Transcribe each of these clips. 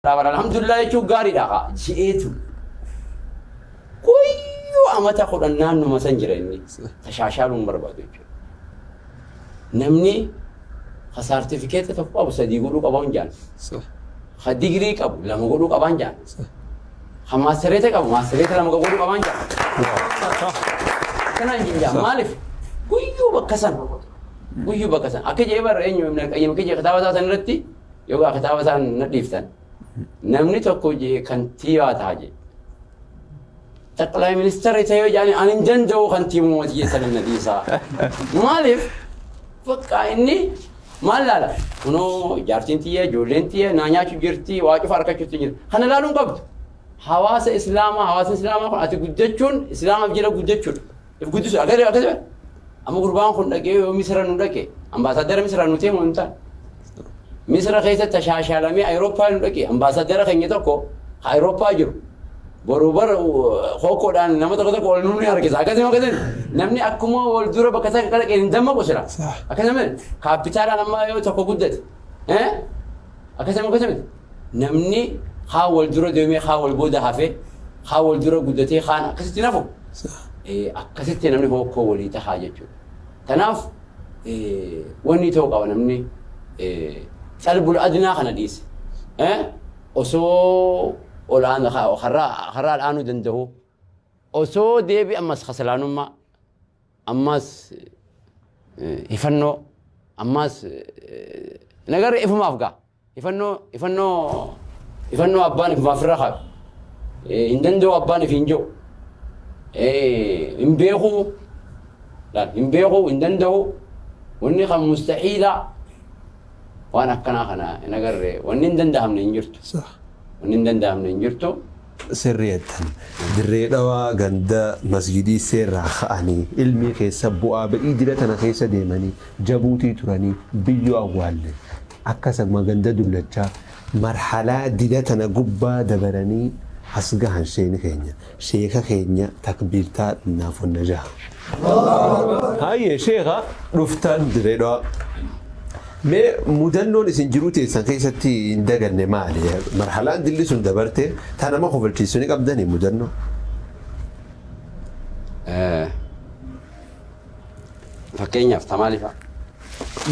Bara alhamdulillah jechuun gaariidha kaa ji'eetu. Guyyuu amata 10 naannuma san jira inni. Tashaashaaluu hin barbaadu jechuudha. Namni ka saartifikeeta tokko qabu sadii godhuu qaba hin jaan. Ka digirii qabu lama godhuu qaba hin jaan. Ka maastereeta qabu maastereeta lama godhuu qaba hin jaan. Kanaan hin jaan. Maaliif? Guyyuu bakka san. Guyyuu bakka san. Akka jee bara eenyu Ibn Al-Qayyim akka jee kitaaba isaa san irratti Yogaa kitaaba isaan na dhiiftan. Namni tokko jee kantiibaa ta'a jee. Xaqlaa ministeera ta'ee yoo jedhani ani hin danda'u kantiibummaa jee sana na dhiisaa. Maaliif? Bakka inni maal laala? Kunoo jaartiin tiyya ijoolleen tiyya naa nyaachuu jirti waa cufa argachuutti jira. Kana laaluu hin qabdu. Hawaasa Islaamaa hawaasni Islaamaa kun ati guddachuun Islaamaaf jala guddachuudha. If guddisu akkasii akkasii amma gurbaan kun dhaqee yoo Misira nu dhaqe ambaasaaddara Misira nu ta'e moo hin taane. Misira keessatti tashaashaalamee Awurooppaa nu dhaqe ambaasaaddara keenya tokko ka Awurooppaa jiru boru bara kookkoodhaan nama tokko tokko ol nu harkisa akkasii akkasii namni akkuma wal dura bakka takka dhaqee hin dammaqu sila akkasii kaappitaalaan amma yoo tokko guddate akkasii akkasii namni kaan wal dura deemee kaan wal booda hafee kaan wal dura guddatee kaan akkasitti nafu akkasitti namni hokkoo walii tahaa jechuudha. Kanaaf wanni ta'uu qaba namni xalbul adnaa kana dhiise osoo olaan karraa aanuu danda'u osoo deebi ammas kasalaanummaa ammas hifannoo ammas nagarra ifumaaf gaa Ifannoo ifannoo ifannoo abbaan ifumaaf irra kaayu. Hin danda'u abbaan if hin jiru. Hin beekuu laal hin beekuu hin danda'u wanni kan mustahiila waan akkanaa kana hin agarre wanni hin danda'amne hin jirtu. Wanni hin danda'amne hin jirtu. Sirri jettan. Dirree Dhawaa ganda Masjidii Isseerraa ka'anii ilmii keessa bu'aa ba'ii dila tana keessa deemanii Jabuutii turanii biyyoo awwaalle. Akkasuma ganda Dullachaa marhalaa dila tana gubbaa dabaranii as gahan sheeyni keenya. Sheeka keenya takbiirtaa naaf wanna jaha. Hayyee sheekha dhuftan Dirree Dhawaa. Mee mudannoon isin jiruu teessan keessatti hin daganne maali? Marhalaan dilli sun dabarte ta nama kofalchiistu ni qabdanii mudannoo? Fakkeenyaaf ta maaliifaa?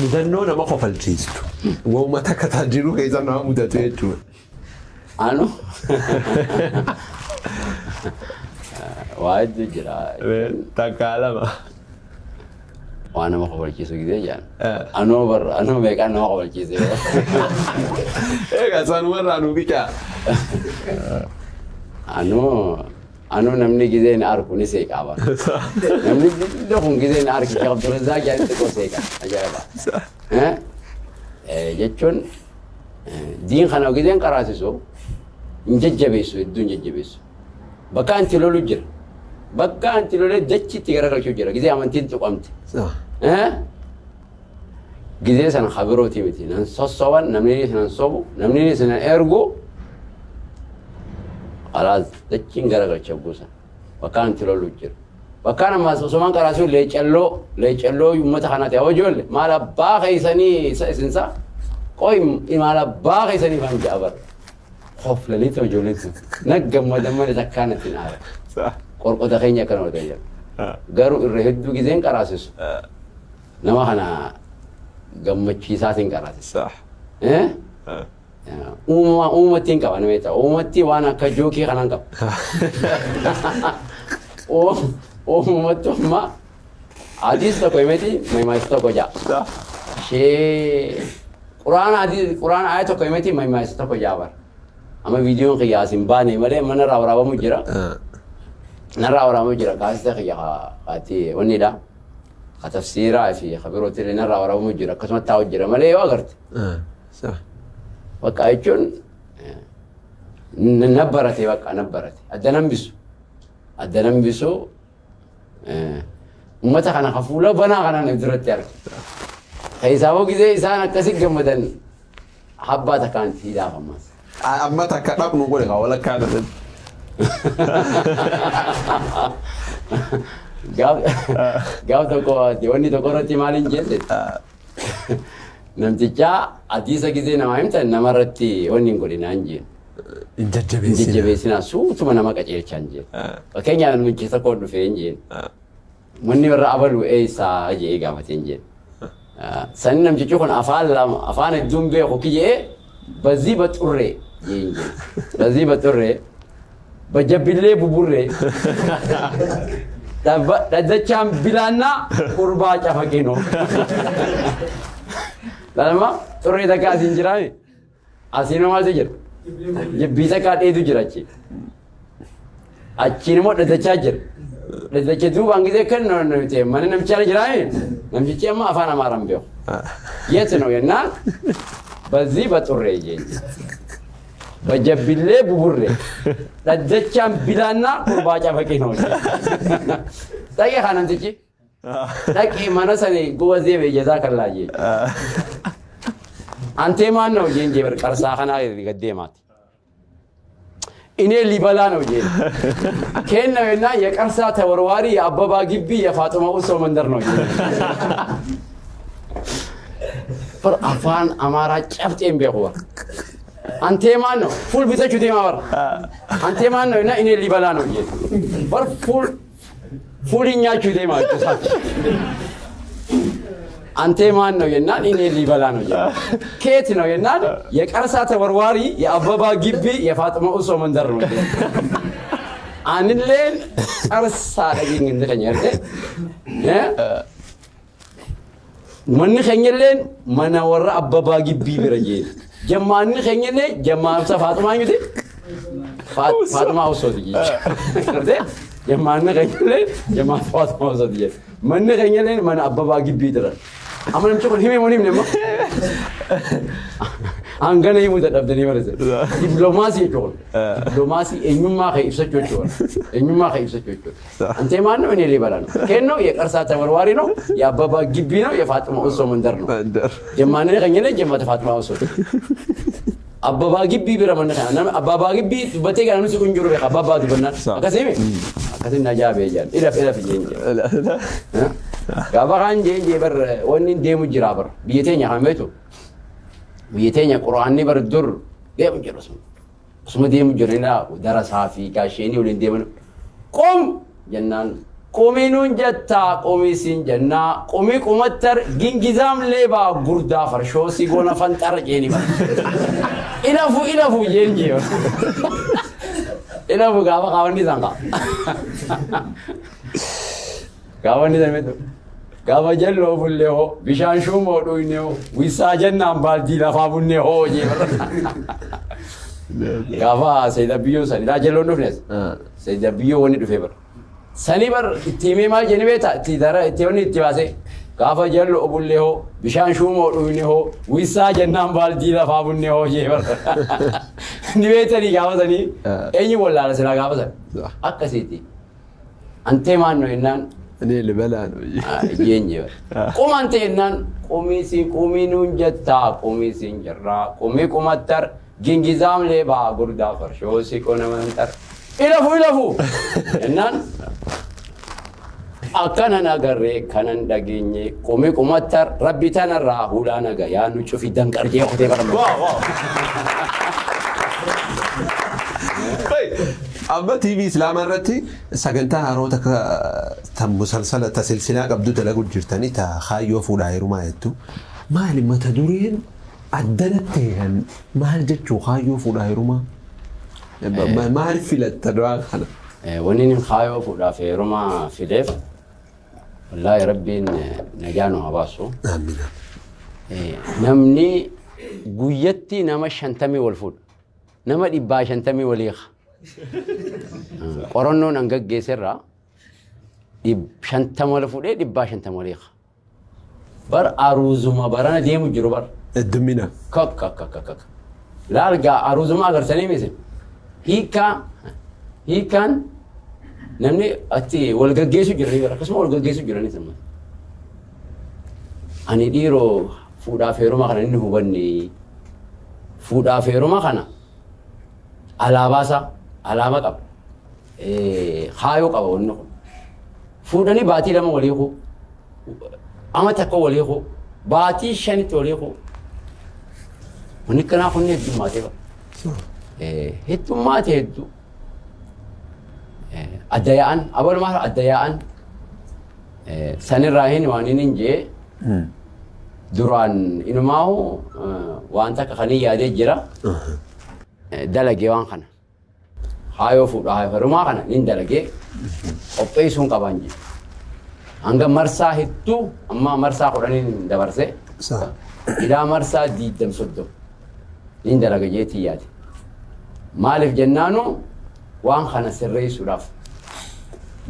Mudannoo nama kofalchiistu. Wauma takka ta jiruu keessa nama mudatu jechuudha. Anu waa hedduu jira. Takkaa lama. Waa nama kofalchiisu gidee jedhan. Anoo bar anoo meeqaan nama kofalchiise. Egaa sanumarraa nu qicaa. Anoo anoo namni gizee na arku ni seeqaa bar. Namni gidda kun gizee na arki Sheekh Abdurrazaaq jedhanii xiqqoo seeqa. Ajaa'iba. Eh? Eh, Jechuun diin kana gizeen qaraasisu hin jajjabeessu hedduu hin jajjabeessu. Bakka anti lolu jira. Bakka anti lolee dachitti garagalchuu jira. Gizee amantiin tuqamte. Eh? Gizee sana kabirooti miti. Nan sossoban namni nan sobu namni nan ergu kalaas dachiin garagalcha guusan. Bakka anti lolu jira. Bakka ammaas osomaan qaraasuu leecalloo leecalloo uummata kanaati. Haa ijoollee maal abbaa keessanii isa isinsa qoy maal abbaa keessanii faan ja'a bara. Koflanii ta'u ijoolleen sun. Na gammadan malee takkaa natti hin aara. Qorqota keenya akkana godhan jedhu. Garuu irra hedduu gizeen qaraasisu nama kana gammachiisaatiin qaraasisa. Eh? Uumama uumatti hin qaba nama ta'u. Uumatti waan akka jookii kanaan qaba. Uumamatti amma hadiis tokko himeti maimaas tokko ja'a. Shee quraana hadiis quraana aaya tokko himeti maimaas tokko ja'a bara. Amma viidiyoon kiyya as hin baane malee mana irraa waraabamu jira. Narraa waraabamu jira kaasita kiyya kaati wannidha. Ka tafsiiraa fi ka birootti illee narraa waraabamu jira akkasuma taa'u jira malee yoo agarte. Bakka jechuun na barate bakka na barate adda nan bisu adda nan bisu ummata kana ka fuula banaa kanaan if duratti arge. Keessaa hoo gizee isaan akkasi gammadan habbaa takkaan siidhaaf ammas. Amma takka dhabnu godhe kaa walakkaa irratti. Gaaf tokko wanni tokko irratti maaliin jette namtichaa hadiisa gizee namaa himtan namarratti wanni hin godhinaan jeen. Hin Hin jajjabeessinaa. Jajjabeessinaa suutuma nama qajeelchaan jeen. Fakkeenyaaf namichi tokko dhufee hin jeen. Manni warra abalu eessaa jee gaafatee hin jeen. Sani namtichi kun afaan lama afaan hedduun beeku kiyyee bazii baxurree jee hin jeen. Bazii baxurree bajabbillee buburree dhaddachaan bilaannaa qurbaa cafaqinoo. Lalama xurree takka asiin jiraame. Asiin maaltu jira? Jibbii takkaa dheetu jira achi. Achiin immoo dhaddachaa jira. Dhaddacha duubaan gisee kan ta'e mana namichaa jiraame namtichi amma afaan Amaaraan beeku. የት ነው jennaan በዚህ በጡሬ jeen bajabbillee buburree dhaddachaan bilaannaa qurbaa cafaqee ነው. Dhaqee haa namtichi dhaqee mana sani gobazee beeyyataa kan laayee. Antee maan ነው jeen jee qarsaa kanaa gaddeemaati. እኔ ሊበላ ነው jeen ከየት ነው እና የቀርሳ ተወርዋሪ የአበባ ግቢ የፋጡማ ኡሶ መንደር ነው jeen. Bar afaan Amaaraa cabxeen beeku bar. Antee maan ነው fuul bitachuu deemaa bar. Antee maan ነው እና እኔ ሊበላ ነው jeen. Bar fuul fuulii nyaachuu deemaa jechuusaati. አንቴ ማን ነው jennaan እኔ ሊበላ ነው jeen. ከየት ነው jennaan የቀርሳ ተወርዋሪ የአበባ ግቢ የፋጡማ ኡሶ መንደር ነው jeen. Anilleen qarsaa dhagiin inni keenya gartee. Manni keenyalleen mana warra Abbabaa Gibbii bira jeen. Jammaanni keenyallee jammaa ibsa Faaxumaa miti. Faaxumaa Usooti jechuudha. Jammaanni keenyallee jammaa Faaxumaa Usooti jechuudha. Manni keenyallee mana Abbabaa Gibbii jira. Amma namichi kun himee moo hin himne immoo? Hangana himuu dadhabdanii barate. Dippiloomaasii jechuudha. Dippiloomaasii eenyummaa kee ibsachuu jechuudha. Eenyummaa kee ibsachuu jechuudha. አንተ ማን ነው? እኔ ሊበላ ነው። ከየት ነው? የቀርሳ ተወርዋሪ ነው። የአበባ ግቢ ነው። የፋጥማ ኡሶ መንደር ነው። መንደር። Jemmaanni keenyallee jemmata Faaxumaa Usooti. Abbabaa Gibbii bira manni kana nama Abbabaa Gibbii dubbattee kana nuti kun jiru beeka Abbabaa dubbannaan. Akkasii mi? Akkasii na jaabee jaan. Ilaf ilaf jeen jeen. Gaafa kaan jeen jee bar wanni deemu jira bar biyya teenya kan beektu biyya teenya quraanni bar dur deemu jiru sun. Osuma deemu jiru ilaa darasaa fi gaasheenii waliin deeman qom jennaan qomii nuun jettaa qomii siin jennaa qomii qumattar gingizaam leebaa gurdaa farshoo si goona fanxara jeeni bar. Ilafu ilafu jeen jee ilafu gaafa qaawanni isaan qaa. Gaafa inni san beektu gaafa jalloo bullee hoo bishaan shuumoo dhuyne hoo wisaa jennaan baaldii lafaa bunne hoo jee gaafa Sayyid Abiyyoo san ilaa jalloon dhufnes Sayyid Abiyyoo wanni dhufee bara. Sanii bar itti himee maal jenne beektaa itti dara itti wanni itti baasee gaafa jalloo bullee hoo bishaan shuumoo dhuyne hoo wisaa jennaan baaldii lafaa bunne hoo jee bara. Ni beektanii gaafa sanii eenyu wallaala silaa gaafa san akkasiiti. Antee maan ነው jennaan እኔ ልበላ ነው። jeen jee quma ante jennaan qumii siin qumii nuun jettaa qumii siin jirraa qumii qumattar gingizaam leebaa gurdaa farshoo si qona mantar ilafu ilafu jennaan akkanan agarree kanan dhageenye qumii qumattar rabbi tanarraa hulaa naga yaa nu cufi danqar jee kutee barma. Amma TV Islaamaa irratti sagantaa haroota ta musalsala ta silsilaa qabdu dalagu jirtanii ta kaayyoo fuudhaa heerumaa jettu. Maali mata dureen addanatti kan maal jechuu kaayyoo fuudhaa heerumaa? Maal filatta waan kana? Wanni inni kaayyoo fuudhaaf heerumaa fileef wallaahi rabbiin najaa nu haa baasu. Amina. Namni guyyatti nama 50 wal fuudha. Nama 150 walii hiika. Qorannoon an gaggeesserraa 50 wal fuudhee 150 walii hiika. Bar aruuzuma barana deemu jiru bar. Heddumina. Kakka kakka kakka. Laal gaa aruuzuma agartanii miti. Hiikaa hiikaan namni atti wal gaggeessu jiranii bara akkasuma wal gaggeessu jiranii sama. Ani dhiiroo fuudhaaf heeruma kana inni hubanne fuudhaaf heeruma kana alaabaa isaa alaabaa qaba. Haayoo qaba wanni kun. Fuudhanii baatii 2 walii hiikuu. Ama 1 walii hiikuu. Baatii 5tti walii hiikuu. Wanni akkanaa kun heddummaatee bara. Heddummaate hedduu. Adda yaa'an abalumaa adda yaa'an sanirraa hin waan inni hin jee duraan inumaahu waan takka kan hin yaadee jira dalagee waan kana. Haayoo fuudha haayoo heerumaa kana nin dalagee qopheessuun qabaan jedhe. Hanga marsaa hedduu amma marsaa 10n dabarse ilaa marsaa 20 30 nin dalaga jeetii yaade. Maaliif jennaanu waan kana sirreessuudhaaf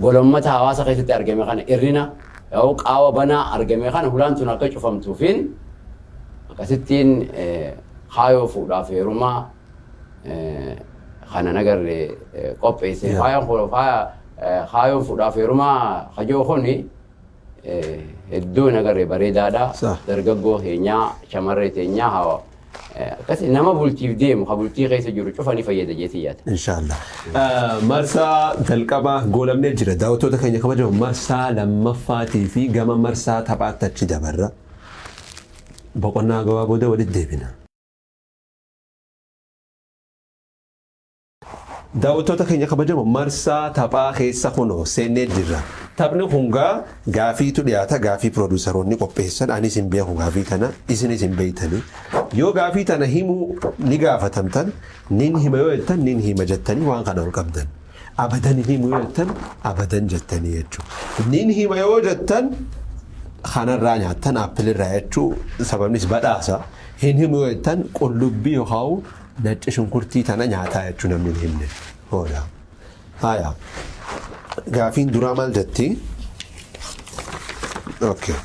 golommata hawaasa keessatti argame kana irrina yoo qaawa banaa argame kana hulaan tun akka cufamtuufiin akkasittiin haayoo fuudhaaf heerumaa kana nagarre qopheesse. Faayoon kun faaya kaayoon fuudhaaf heerumaa kajoo kuni hedduu nagarre bareedaadha. Dargaggoo keenyaa shamarree teenyaa hawa akkasi nama bultiif deemu ka bultii keessa jiru cufa ni fayyada jeetii yaada. Inshallah. Marsaa jalqabaa goolabnee jira. Daawwattoota keenya kabajamoo marsaa lammaffaatii fi gama marsaa taphaatti achi dabarra. Boqonnaa gabaabaa booda walitti deebina. Daawwattoota keenya kabajamoo marsaa taphaa keessa kunoo seennee jirra. Taphni kun gaa gaafiitu dhiyaata gaafii pirooduusaroonni qopheessan anis hin beeku gaafii tana isinis hin beektani. Yoo gaafii tana himuu ni gaafatamtan nin hima yoo jettan nin hima jettanii waan kana ol qabdan. Abadan hin himu yoo jettan abadan jettanii jechuudha. Nin hima yoo jettan kanarraa nyaattan aappilirraa jechuu sababnis badhaasa. Hin himu yoo jettan qullubbii yookaan nacci shunkurtii tana nyaataa jechuu namni hin himne. Hooda. Haya. Gaafiin duraa maal jetti? Okay.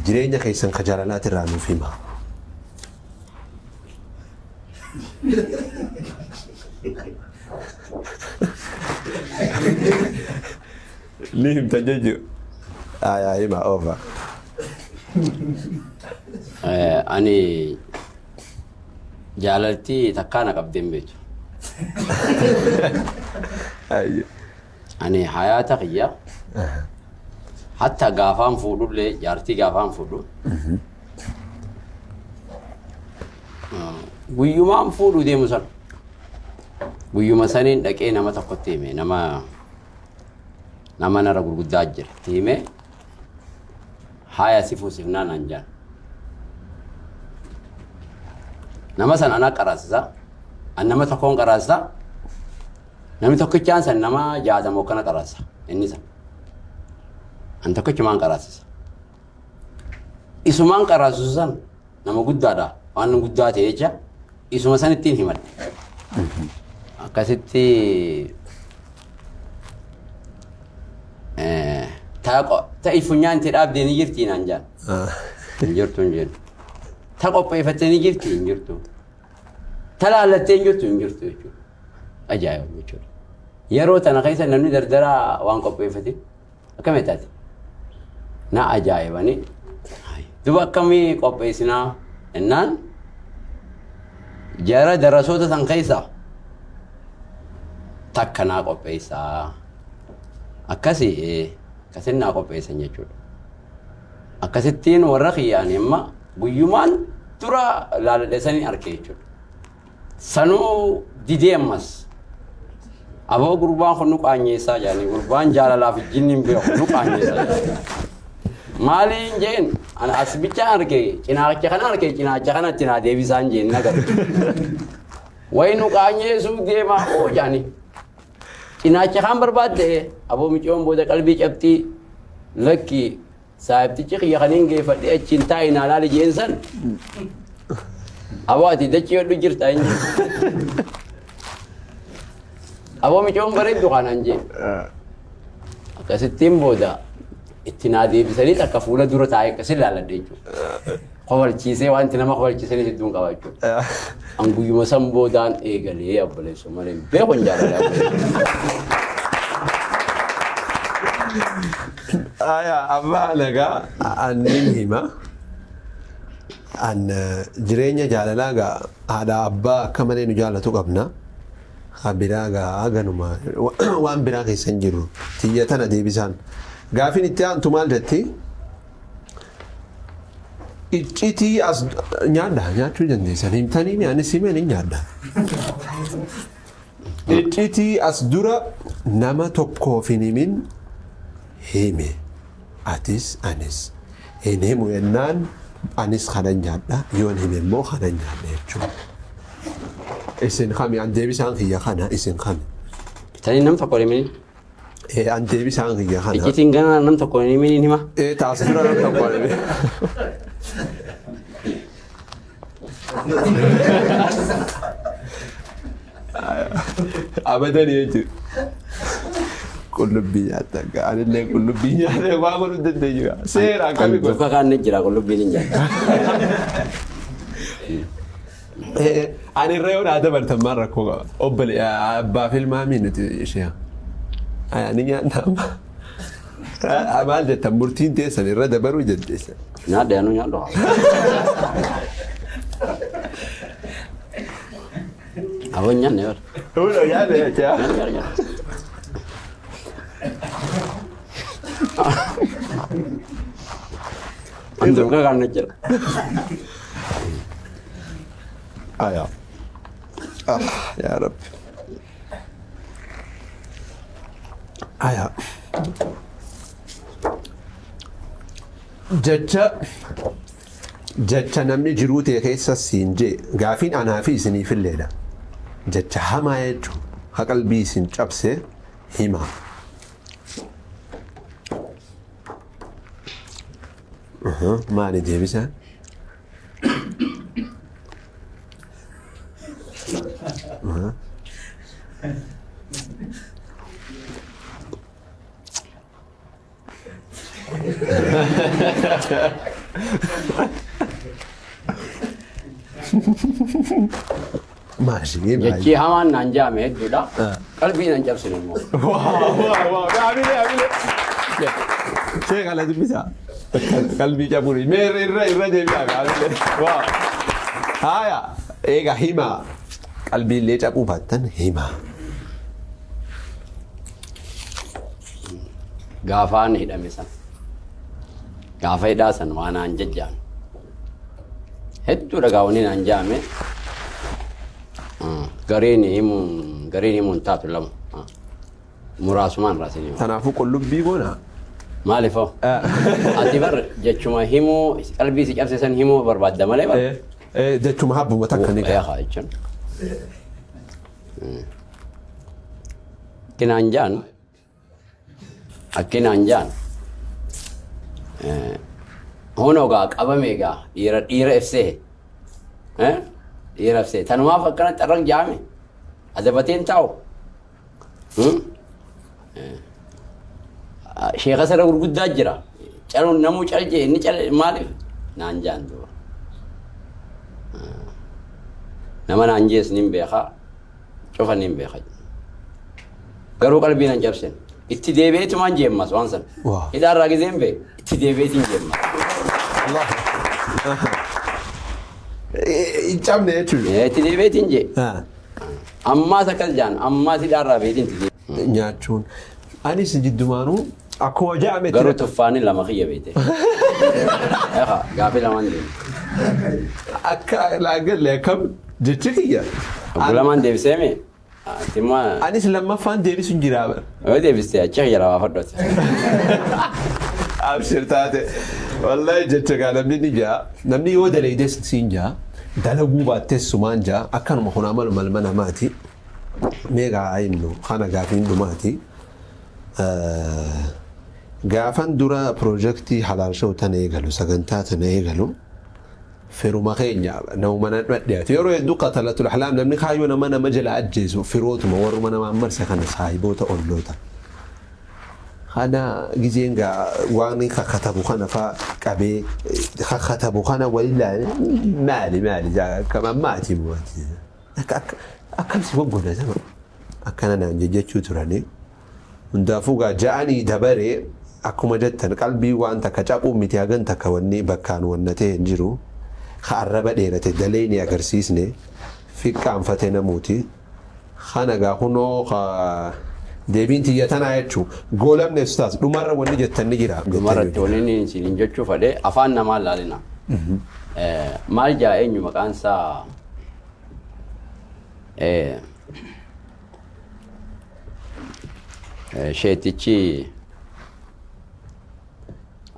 Jireenya keessan ka jaalalaatirraa nuuf hima. Ni himtan jechuudha. Ayaa hima oofa. Ani jaalaltii takkaa na qabdee hin beektu. Ani hayaata kiyya hatta gaafaan fuudhullee jaartii gaafaan fuudhu guyyumaan fuudhu deemu sana guyyuma saniin dhaqee nama tokkotti hime nama nama nara gurguddaa jira itti hime haaya si fuusifnaa naan jaan nama san anaa qaraasisa an nama tokkoon qaraasisa namni tokkichaan san nama 60 akkana qaraasisa inni san an tokkichumaan qaraasisa isumaan qaraasisu san nama guddaadha waan guddaa ta'e jecha isuma sanittiin himadhe akkasitti ta'i funyaan itti dhaabdee ni jirti naan jaan hin jirtu hin jennu ta qopheeffattee ni jirti hin jirtu ta laallattee hin jirtu hin jirtu jechuudha ajaa'iba jechuudha yeroo tana keessa namni dardaraa waan qopheeffate akkami taate na ajaa'ibani duba akkamii qopheessinaa jennaan jara darasoota san keessa takka naa qopheessaa akkasi akkasin naa qopheessan jechuudha akkasittiin warra kiyyaan amma guyyumaan dura laaladhe sanii arke jechuudha Sanuu didee ammas. Aboo gurbaan kun nu qaanyeessaa jedhanii gurbaan jaalalaaf jinni hin beeku nu qaanyeessaa jedhanii. Maaliin jeen ana as bichaan arge cinaacha kana arge cinaacha kanatti naa deebisaan jeen na garte. Wayi nu qaanyeessuu deemaa oo jedhanii. Cinaacha kaan barbaadde aboo miciyoon booda qalbii cabxii lakki Saahibtichi kiyya kan hin geeffadhee achiin taa'i naa laali jeen san. Aboo ati dachii hodhu jirta hin jee. Aboo micoon bareeddu kanaan jee. Akkasittiin booda itti naa deebisanii takka fuula dura taa'ee akkasin laaladhe jechuudha. Kofalchiisee wanti nama kofalchiisanis hedduun qaba jechuudha. An guyyuma san boodaan eegalee obboleessoo malee hin beeku hin jaalala. Aya abbaa nagaa annin hima. An jireenya jaalalaa gaa haadha abbaa akka malee nu jaalatu qabna. Ha biraa gaa haganuma waan biraa keessa hin jiru. Tiyya tana deebisaan. Gaafiin itti aantu maal jetti? Iccitii as nyaadha nyaachuu dandeessan himtanii anis himeen hin nyaadha. Iccitii as dura nama tokkoof hin himin hime atis anis hin himu jennaan anis kanan nyaadha yoon hime immoo kanan nyaadha jechuudha. Isin kami an deebisaan kiyya kana isin kami. Tani nam tokko hin himin. An deebisaan kiyya kana. Iccitiin ganaa nam tokko hin himin hima. Taas dura nam tokko hin himin. Abadan jechuudha. Qullubbii nyaata. Anillee qullubbii nyaata waa godhuu dandeenyu. Seera akkamii godha. Duukaa kaan ni jira qullubbiin hin jira. Ani irra yoo naa dabartan maal rakkoo qaba? Obbole abbaa fi ilmaa mii nuti ishee. Ani nyaadha amma. Maal jettan murtiin teessan irra dabaruu jetteessan. Nyaadha yaanuu nyaadhu. Aboo nyaanne bara. Hulo nyaadha jechaa. Nyaadha nyaadha nyaadha. An duukaa kaan ni jira. Aya. Ah, yaa Rabbi. Aya. Jecha jecha namni jiruu ta'e keessa siin jee gaafiin anaa fi isiniifilleedha. Jecha hamaa jechuun ha qalbii isin cabse himaa. Maali deebisaan? Maali? Jechi hamaan naan jaame hedduudha. Qalbii nan cabsine immoo. Waaw waaw amilee amilee. Sheekh ala dubbisaa. Qalbii cabuun mee irra irra deebi'aa amilee. Waaw. Haaya eega himaa qalbiillee cabuu baattan himaa. Gaafaan hidhame san. Gaafa hidhaa san waa naan jajjaame. Hedduudha gaawonni naan jaame. Gariin himuun taatu lama. Muraasumaan irraa isin hima. Kanaafuu qullubbii goona. Maaliif hoo? Ati bar jechuma himuu qalbii si cabse san himuu barbaadda malee bar. Jechuma habbuma takka ni gaha. Yaa jechuun. Akkinaan jaan akkinaan jaan hunoo gaa qabame gaa dhiira dhiira ibsee dhiira ibsee tanumaaf akkana xarran jaame adabateen taa'u. Sheeka sana gurguddaa jira. Caluun namuu cal jee inni cal maaliif naan jaan duuba. Nama naan jees nin beekaa cufa nin beeka. Garuu qalbii nan cabsen. Itti deebi'eetumaan jeemmas waan sana. Hidhaarraa gizeen bee itti deebi'eetiin jeemmas. Hin cabne jechuudha. Itti deebi'eetiin jee. Ammaas akkas jaan ammaas hidhaarraa beetiin itti deebi'e. Nyaachuun. Anis jiddumaanuu akkuma ja'ame Garuu tuffaani lama kiyya beete. Eegaa gaafii lamaan deebi. Akka laagalle akkam jechi kiyya. Obbo lamaan deebisee mee? Ati immoo Anis lammaffaan deebisu hin jiraa bara. Yoo deebiste achi kiyya lafaa fadhooti. Abshir taate. Wallahi jecha gaa namni ni jaa. Namni yoo dalaydes siin jaa. Dalaguu baattes sumaan jaa. Akkanuma kun amaluma ilma namaati. Mee gaa himnu kana gaafiin dhumaati. Gaafan dura piroojeektii Halaal Show tana eegalu sagantaa tana eegalu firuma keenya namuma nan dhiyaatu yeroo hedduu qatalatul ahlaam namni kaayyoo nama nama jala ajjeesu firootuma warruma namaan marse kana saahiboota olloota. Kana gizeen gaa waan kakatabu kana faa qabee kakatabu kana walilaa maali maali akkam ammaati mooti akkamsi goggoda sama akkana naan jechuu turanii. Hundaafuu gaa ja'anii dabaree akkuma jettan qalbii waan takka caphuu miti hagan takka wanni bakkaan wannatee hin jiru. Ka arraba dheerate dalee ni agarsiisne fiqqaanfate namuuti. Kana gaa kunoo ka deebiin tiyya tanaa jechuu goolamne ustaas dhumarra wanni jettan ni jira. Dhumarratti wanni inni isin jechuu fedhe afaan namaa laalina. Maal jaa eenyu maqaan isaa sheetichi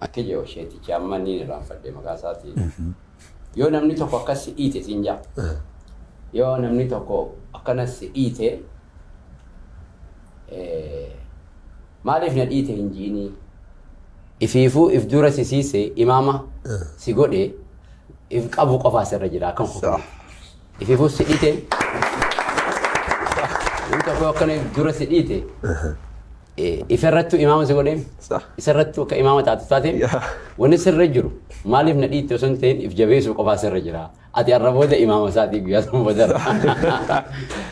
akka jiru sheetichi amma ni irraanfadhe maqaa isaati. Yoo namni tokko akkas si dhiite siin jaa. Yoo namni tokko akkanas si dhiite, maaliif na dhiite hin ji'inii. Ifiifuu if dura si siise, imaama si godhe, if qabu qofaa sirra jira akkan kufu. Ifiifuu si dhiite, namni tokko akkana if dura si dhiite, ifirrattu imaama si godhe, isarrattu akka imaama taatu taate, wanni sirra jiru maaliif na dhiitte osoo hin ta'in if jabeessuu qofaa sirra jira. Ati har'a booda imaama isaatii, guyyaa sana booda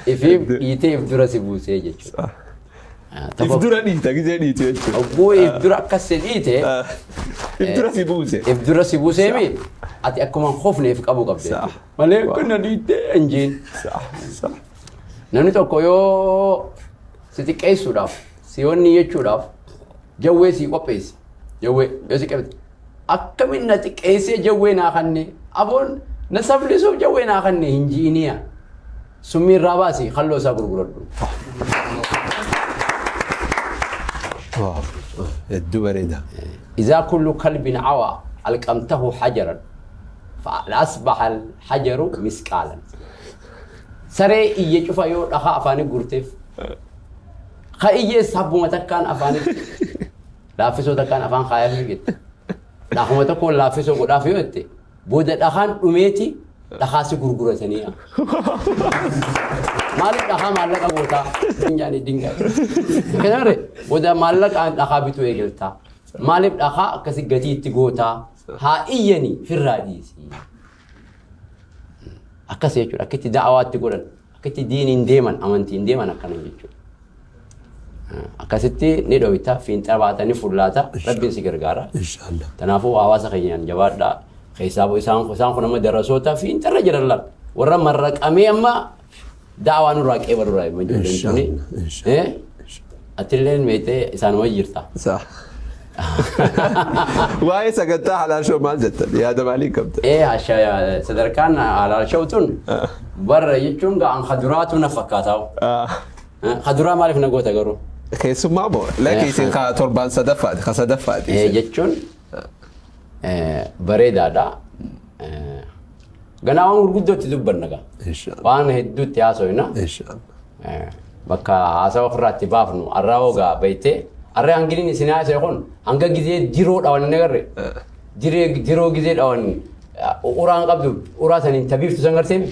ifiif dhiitee if dura si buusee jechuudha. If dura dhiita gizee dhiitu jechuudha. Obboo if dura akkas si dhiite. If dura si buuse. If dura si buuseemi, ati akkuma hin kufne if qabuu qabde jechuudha. Malee kun na dhiitte hin jeen. Namni tokko yoo si xiqqeessuudhaaf, si wanni jechuudhaaf jawwee si qopheesse. Jawwee yoo si qabte, akkamiin na xiqqeessee jawwee naa kanne, aboon na sablisuuf jawwee naa kanne hin ji'iniya. Summii irraa baasi, halloo isaa gurguradhu. Waaw. Hedduu bareeda. إذا كل كلب عوى ألقمته حجرا فأصبح الحجر مثقالا. Saree iyye cufa yoo dhahaa afaanii guurteef, ka iyyees habbuma takkaan afaanitti laaffisoo takkaan afaan kaayaaf jette. Dhahuma tokkoon laaffisoo godhaaf yoo jette, booda dhahaan dhumeeti dhahaa si gurguratanii. Maaliif dhahaa maallaqa gootaa? Dingaanii dingaa. Kanaare booda maallaqaan dhahaa bituu eegaltaa. Maaliif dhahaa akkasi gatii itti gootaa? Haa iyyanii firraa dhiisii. Akkas jechuudha. Akka itti da'awaatti godhan, akka itti diiniin deeman, amantiin deeman akkana jechuudha. Akkasitti ni dhoyta, fiinxa baata, ni fullaata, Rabbiin si gargaara. Inshaallah. Kanaafuu hawaasa keenyaan jabaadhaa. Keessaa isaan kun amma darasoota fiinxarra jiran laal. Warra marraqamee amma da'awaa nurraa qeebalurraa hima ijoolleen tuni. Inshaallah, inshaallah. Atilleen meetee isaanuma jirta. Saah. Waa'ee sagantaa Halaal Show maal jettan? Yaada maalii qabda? Hasha sadarkaan Halaal Show tun barra jechuun ga'an kaduraatu na fakkaataa. Kaduraa maaliif na goota garuu? Keessummaa moo? Lakki, isin ka torbaan sadaffaati, ka sadaffaati. Jechuun bareedaadha. Ganaa waan gurguddootti dubbanna gaa. Inshaallah. Waan hedduutti haasofna. Inshaallah. Bakka haasawa ofirraa itti baafnu arraa hoogaa beeytee arra hanginiin isin haasa'e kun hanga gizee diroo dhawan hin agarre. Diree diroo gizee dhawan uraan qabdu, uraa saniin tabiiftu san garteen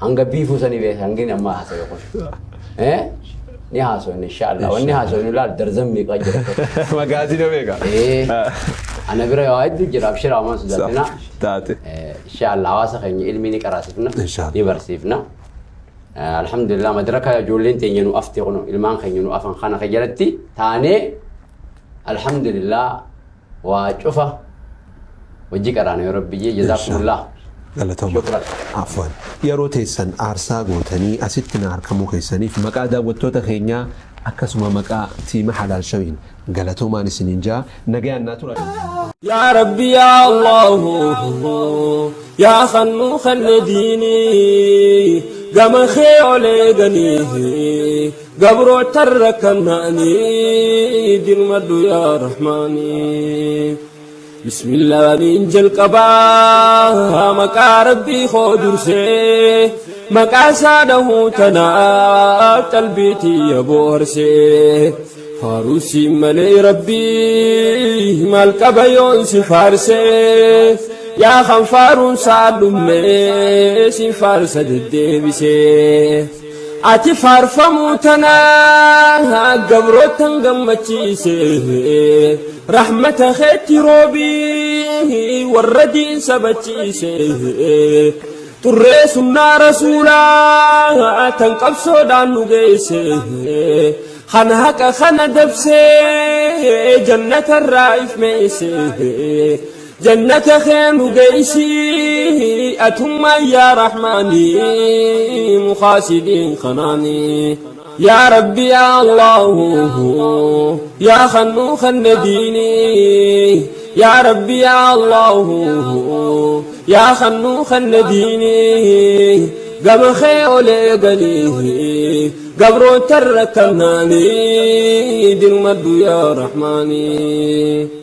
hanga biifuu sanii beek hangin amma haasa'e kun. Ni haasofne inshaallah. Wanni haasofnu laal darzan meeqaa jira. Magaazina meeqa? Ana bira waa hedduu jira, abshira, waan sodaatina. Taate. Inshaallah hawaasa keenya ilmi ni qaraasifna. Inshaallah. Ni barsiifna. Alhamdulillah, madraka ijoolleen teenya nu afte kun, ilmaan keenya nu afan kana ka jalatti taanee, alhamdulillah, waa cufa hojii qaraana yoo Rabbi jee. Jazaakumullah. Galatooma. Shukran. Afwan. Yeroo teessan aarsaa gootanii asitti na argamuu keessaniif maqaa daawwattoota keenyaa akkasuma maqaa tiima Halaal Showiin galatoomaan isiniin jaa, nagayaan naa tura. يا ربي يا الله يا خنو خن ديني قم خيولي غني قبرو تركناني دين مدو يا رحماني. بسم الله من جل قبا مكا ربي خودرسي مكا ساده تنا تلبيتي يا بورسي فاروسي ملي ربي مال قبيون سفارسي يا خنفارون سالمي سفارس الدبسي ati faarfamuu tanaa gabrootan gammachiise, rahmata keetti roobii warra diin sabachiise, xurree sunnaa rasuulaa tan qabsoodhaan nu geesse, kana haqa kana dabsee jannatarraa ifmeesse, jannata kee nu geessi atummaa yaa rahmaanii mukaasidiin kanaanii. يا ربي يا الله يا خنو خن ديني. Yaa Rabbi yaa Allahu yaa khannuu khanna diinii gama kee ol eeganii gabroota rakkannaanii dirmadhu yaa Rahmaanii.